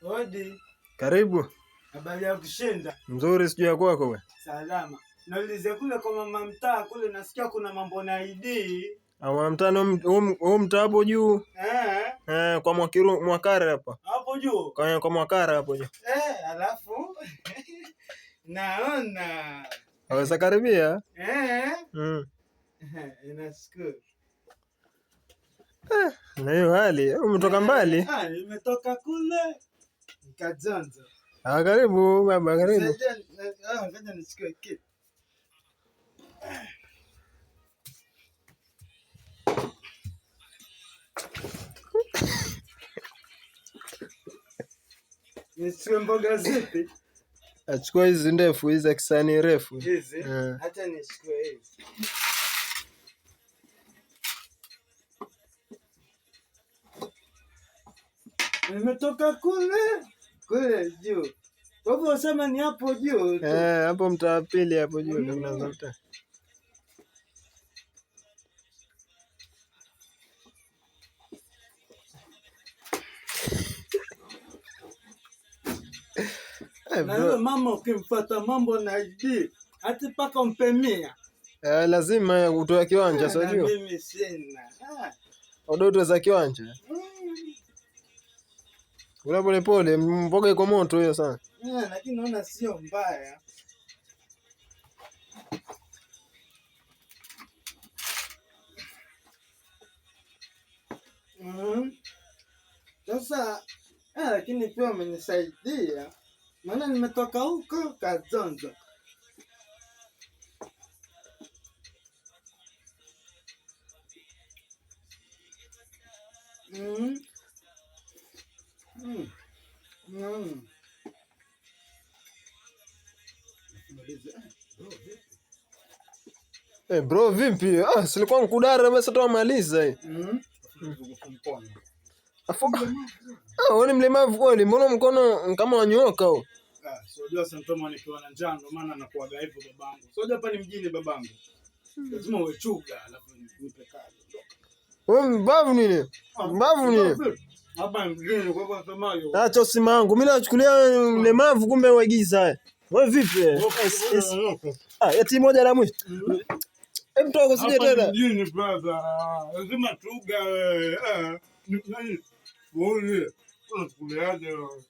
Odi. Karibu. Habari ya kushinda? Mzuri, sijui ya kwako bwana. Salama. Naulize kule kwa mama mtaa kule nasikia kuna mambo na ID. Ah, mama mtaa huu mtaa hapo juu. Eh. Eh, kwa Mwakiru Mwakara hapa. Hapo juu. Kwa Mwakara hapo juu. Eh, alafu naona. Aweza karibia? Eh. Mm. Nashukuru. Eh, na hiyo hali umetoka mbali? Ah, nimetoka kule Kajonjo. Ah, karibu baba, karibu. Ngoja nichukue kitu. Nichukue mboga zipi? Achukua hizi ndefu hizi za kisani refu. Hizi? Acha nichukue hizi. Nimetoka kule kule juu. Kwa hivyo wasema ni hapo juu tu. Eh, hapo mtaa pili hapo juu ndio kunaanza mtaa. Na yule mama ukimfuata mambo na ID hati mpaka umpe 100. Eh, lazima utoe kiwanja, sio juu. Mimi sina. Udoto za kiwanja. Ula pole pole, mboga iko moto hiyo sana. Yeah, lakini naona sio mbaya. Sasa lakini pia umenisaidia maana nimetoka huko Kazonzo. Mm. Mm. Mm. Eh, bro vipi? Ah, silikuwa nkudara basi toa hii. Mm. Afu ah, wewe ni mlemavu kweli? Mbona mkono kama wanyoka huo? Ah, so unajua Santoma nikiwa na njaa ndo maana nakuaga hivyo babangu. So unajua hapa ni mjini babangu. Lazima uwe chuga alafu nipe kazi. Wewe mbavu nini? Mbavu nini? Hapa mjini kwa kwa nasemaje? Acha usima wangu. Mimi nachukulia mlemavu kumbe waigiza. Wewe vipi? Ah, eti moja la mwisho. Hebu toka usije tena. Mjini brother. Lazima tuga wewe. Eh. Nani? Wewe unachukuliaje wewe?